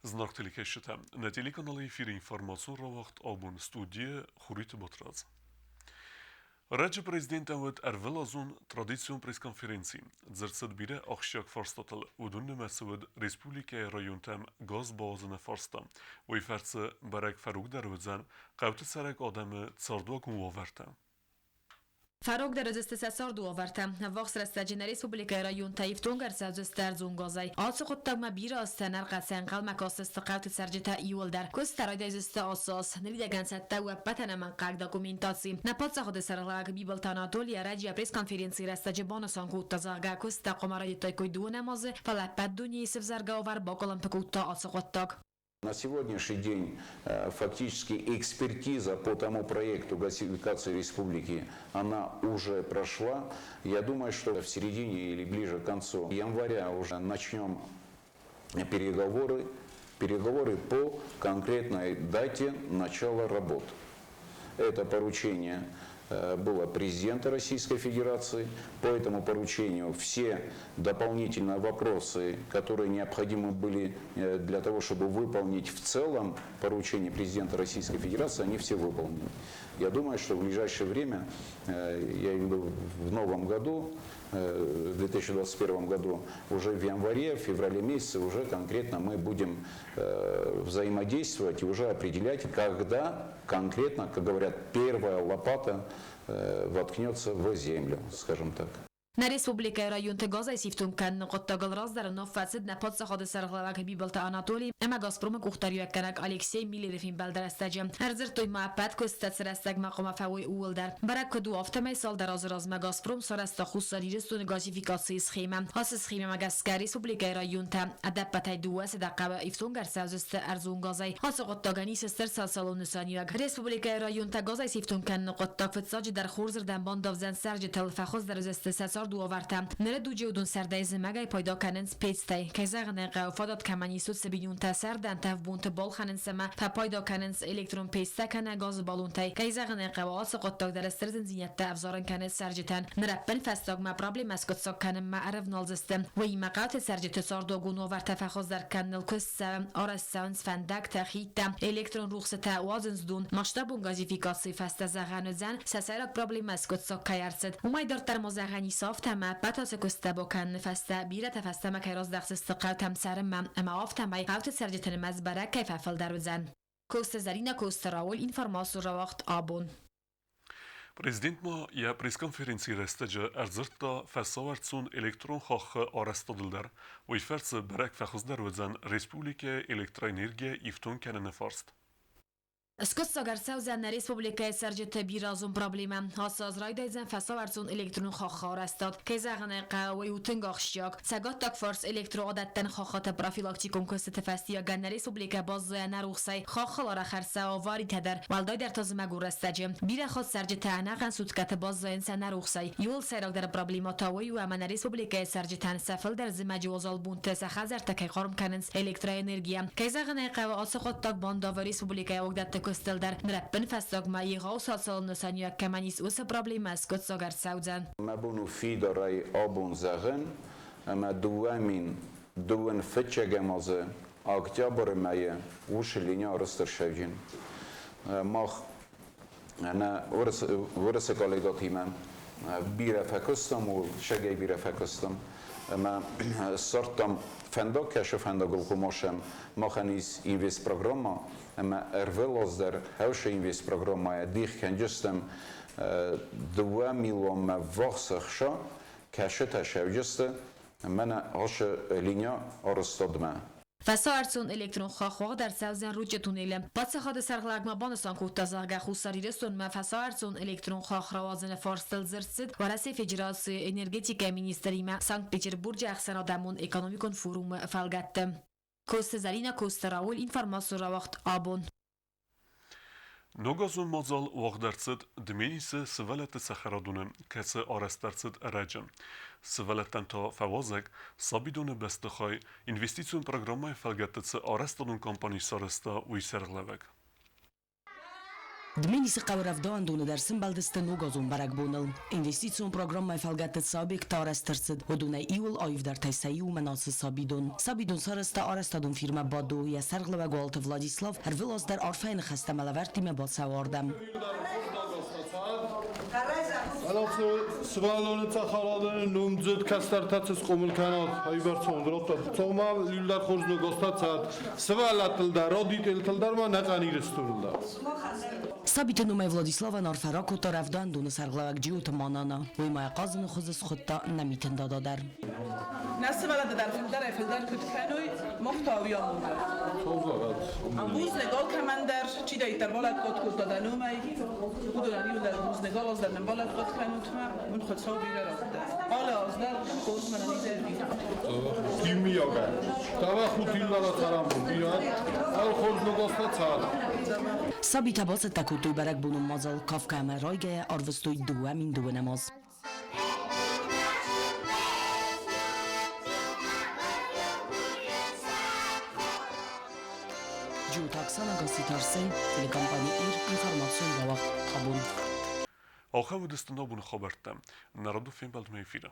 Зынаргъ телекӕсджытӕ, нӕ телеканалы эфиры информацион рауагъд абон студийы Хуриты Батрадз. Раджы президентӕн уыд ӕрвылазон традицион пресс-конференци. Дзырд цыд бирӕ ахсджиаг фарстатыл, уыдон нымӕцы уыд республикӕйы районтӕм газ бауадзыны фарста. Уый фӕрцы бӕрӕг фӕрогдӕр уыдзӕн хъӕуты цӕрӕг адӕмы цардуагон уавӕртӕ. Фӕрогдӕр уыдзысты сӕ царды уавӕртӕ. Ӕввахс рӕстӕджы нӕ республикӕйы районтӕ ифтонг ӕрцӕудзысты ӕрдзон газӕй. Ацы хъуыддагмӕ бирӕ азтӕ ӕнӕрхъӕцӕй ӕнхъӕлмӕ кастысты хъӕуты цӕрджытӕ иууылдӕр. Куыст райдайдзысты ацы аз. Ныридӕгӕн цӕттӕ у ӕппӕт ӕнӕмӕнгхъӕуӕг документаци. Нӕ паддзахады сӕргълӕууӕг Бибылты Анатоли ӕрӕджы йӕ пресс-конференцийы рӕстӕджы банысан кодта, зӕгъгӕ, куысттӕ хъуамӕ райдыдтаиккой дыууынӕм азы, фӕлӕ ӕппӕт дунейы сывзӕргӕ уавӕр бакъуылымпы кодта ацы хъуыддаг. На сегодняшний день фактически экспертиза по тому проекту газификации республики, она уже прошла. Я думаю, что в середине или ближе к концу января уже начнем переговоры, переговоры по конкретной дате начала работ. Это поручение было президента Российской Федерации. По этому поручению все дополнительные вопросы, которые необходимы были для того, чтобы выполнить в целом поручение президента Российской Федерации, они все выполнены. Я думаю, что в ближайшее время, я имею в виду в новом году, в 2021 году, уже в январе, в феврале месяце уже конкретно мы будем взаимодействовать и уже определять, когда конкретно, как говорят, первая лопата воткнется в землю, скажем так. Нӕ республикӕйы районты газӕй сифтонг кӕныны хъуыддагыл раздӕры ном фӕцыд нӕ паддзахады сӕргълӕууӕг Бибылты Анатоли ӕмӕ Газпромы къухдариуӕггӕнӕг Алексей Миллеры фембӕлды рӕстӕджы. Ӕрдзырдтой ма ӕппӕт куыстытӕ цы рӕстӕгмӕ хъуамӕ фӕуой, ууыл дӕр. Бӕрӕг куыд у, афтӕмӕй цалдӕр азы размӕ Газпром сарӕзта Хуссар Ирыстоны газификацийы схемӕ. Ацы схемӕмӕ гӕсгӕ республикӕйы районтӕ ӕдӕппӕтӕй 200 хъӕуы ифтонг ӕрцӕудзысты ӕрдзон газӕй. Ацы хъуыддагӕн ис стыр социалон нысаниуӕг. Республикӕйы районтӕ газӕй сифтонг кӕныны хъуыддаг фыццаджыдӕр хорзырдӕм бандавдзӕн цӕрджытыл, фӕхуыздӕр уыдзысты сӕ цардуавӕртӕ. Ныры дуджы уыдон сӕрдӕй зымӕгӕй пайда кӕнынц пецтӕй. Кӕй зӕгъын ӕй хъӕуы, фадат кӕмӕн ис, уыцы бинонтӕ сӕрдӕн тӕвдбонты балхӕнынц ӕмӕ фӕпайда кӕнынц электрон пецтӕ кӕнӕ газы баллонтӕй. Кӕй зӕгъын ӕй хъӕуы, ацы хъуыддаг дӕр стыр зындзинӕдтӕ ӕвзарын кӕны цӕрджытӕн. Ныр ӕппынфӕстагмӕ проблемӕ скъуыддзаг кӕнынмӕ ӕрӕвналдзысты. Уыимӕ хъӕуты цӕрджыты цардуагон уавӕртӕ фӕхуыздӕр кӕныныл куыст цӕуы, арӕзт цӕуынц фӕндӕгтӕ, хидтӕ, электрон рухсытӕ, уадзынц дон. Масштабон газификацийы фӕстӕ зӕгъӕн уыдзӕн, сӕ сӕйраг проблемӕ скъуыддзаг кӕй ӕрцыд. Уымӕй дарддӕр ма зӕгъӕн ис афтӕ, ӕмӕ ӕппӕт ацы куысттӕ бакӕныны фӕстӕ бирӕтӕ фӕстӕмӕ кӕй раздӕхдзысты хъӕутӕм цӕрынмӕ ӕмӕ афтӕмӕй хъӕуты цӕрджыты нымӕц бӕрӕг кӕй фӕфылдӕр уыдзӕн. Коцты Зӕринӕ, Коцты Рауль, информацион рауагъд абон. Президент ма йӕ пресс-конференцийы рӕстӕджы ӕрдзырдта фӕсауӕрцон электрон хаххы арӕзтадыл дӕр. Уый фӕрцы бӕрӕг фӕхуыздӕр уыдзӕн республикӕйы электроэнергийӕ ифтонг кӕныны фарст. Скъуыддзаг ӕрцӕудзӕн нӕ республикӕйы цӕрджыты бирӕазон проблемӕ. Ацы аз райдайдзӕн фӕсауӕрцон электрон хаххы арӕзтад. Кӕй зӕгъын ӕй хъӕуы, уый у тынг ахсджиаг. Цӕгаттаг фарс электроадӕттӕн хаххыты профилактикон куыстыты фӕстиуӕгӕн нӕ республикӕ баззайа нӕ рухсӕй. Хаххыл арӕх ӕрцӕуы аваритӕ дӕр, уӕлдайдӕр та зымӕгон рӕстӕджы. Бирӕ хатт цӕрджытӕ ӕнӕхъӕн суткӕты баззайынц ӕнӕ рухсӕй. Иуыл сӕйрагдӕр проблемӕ та уый у, ӕмӕ нӕ республикӕйы цӕрджытӕн сӕ фылдӕр зымӕджы уазал бонты сӕ хӕдзӕрттӕ кӕй хъарм кӕнынц электроэнергийӕ. Кӕй зӕгъын ӕй хъӕуы, ацы хъуыддаг бандавы республикӕйы уагдӕтты куыстыл дӕр. Ныр ӕппынфӕстагмӕ егъау социалон нысаниуӕг кӕмӕн ис, уыцы проблемӕ скъуыддзаг ӕрцӕудзӕн. Мӕ бон у фидарӕй абон зӕгъын, ӕмӕ 2009 фыццӕгӕм азы октябры мӕйы уышы линия арӕзт ӕрцӕуджын. Мах нӕ уырысы коллегатимӕ бирӕ фӕкуыстам, ууыл сӕгӕй бирӕ фӕкуыстам ӕмӕ ссардтам фӕндаг, кӕсы фӕндагыл хъуымасӕн. Махӕн ис инвестпрограммӕ ӕмӕ ӕрвылаз дӕр хӕусы инвестпрограммӕйӕ дих кӕнджыстӕм 2 милуанмӕ ввахс ӕхца, кӕсытӕ сӕвджысты мӕнӕ ашы линия арӕзтадмӕ. Фӕсауӕрцон электрон хахх уагъд ӕрцӕудзӕн Ручъы туннелы. Паддзахады сӕргълӕууӕг ма банысан кодта, зӕгъгӕ, Хуссар Ирыстонмӕ фӕсауӕрцон электрон хахх рауадзыны фарстыл дзырд цыд Уӕрӕсейы Федерацийы энергетикӕйы министримӕ Санкт-Петербурджы ӕхсӕнадӕмон экономикон форумы фӕлгӕтты. Коцты Зӕринӕ, Коцты Рауль, информацион рауагъд абон. Ногазон мадзал уагъд ӕрцыд Дменисы сывӕллӕтты цӕхӕрадоны, кӕцы арӕзт ӕрцыд ӕрӕджы. Сывӕллӕттӕн та фӕуазӕг сабидоны бӕстыхай инвестицион программӕйы фӕлгӕтты цы арӕзтадон компани сарӕзта, уый сӕргълӕууӕг. Дменисы хъӕуы рӕвдауӕндоны дӕр сӕмбӕлдысты ногазон бӕрӕгбоныл. Инвестицион программӕйы фӕлгӕтты цы объекттӕ арӕзт ӕрцыд, уыдонӕй иуыл аивдӕртӕй сӕ иу мӕнӕ ацы сабидон. Сабидон сарӕзта арӕзтадон фирмӕ «Бадо», йӕ сӕргълӕууӕг Уалыты Владислав ӕрвылаз дӕр арфӕйы ныхӕстӕ ӕмӕ лӕвӕрттимӕ бацӕуы ардӕм. Сывӕллоны цӕхӕрадоны номдзыд кӕстӕртӕ цы схъомыл кӕнат, ӕвӕрцон радта. Цома иулдӕр хорз ногазтӕ цӕрд. Сывӕллӕттыл дӕр, родителтыл дӕр ма нӕхъӕн Ирыстоныл дӕр. Сабиты номӕй Владиславӕн арфӕ ракодта рӕвдауӕндоны сӕргълӕууӕг Джиоты Манана. Уый ма йӕ хъазыны хуызы схуыдта нӕ Митын Дада дӕр. Нӕ сывӕллӕттӕ дӕр фылдӕрӕй-фылдӕр куыд кӕной, мах та уый амондӕн. Бузныг алкӕмӕн дӕр, чидӕриддӕр балӕггад кодта дӕ номӕй, уыдонӕн иуылдӕр бузныг, алы аз дӕр нын балӕггад кӕнут мӕ, уын Хуыцау бирӕ радта. Алы аз дӕр хорз мӕнӕн изӕр. Иумиагӕй. Тавахутиллала цӕрӕнбон бирӕ, ал хорз ногазтӕ цард. Сабитӕ бацӕттӕ кодтой бӕрӕгбонон мадзал Кавка ӕмӕ райгӕйӕ арвыстой 2009 аз. Джиоты Оксана Гасситы Арсен, телекомпани «Ир», информацион рауагъд «Абон». Ахӕм уыдысты нӕ абоны хабӕрттӕ. Нӕ радон фембӕлдмӕ эфиры.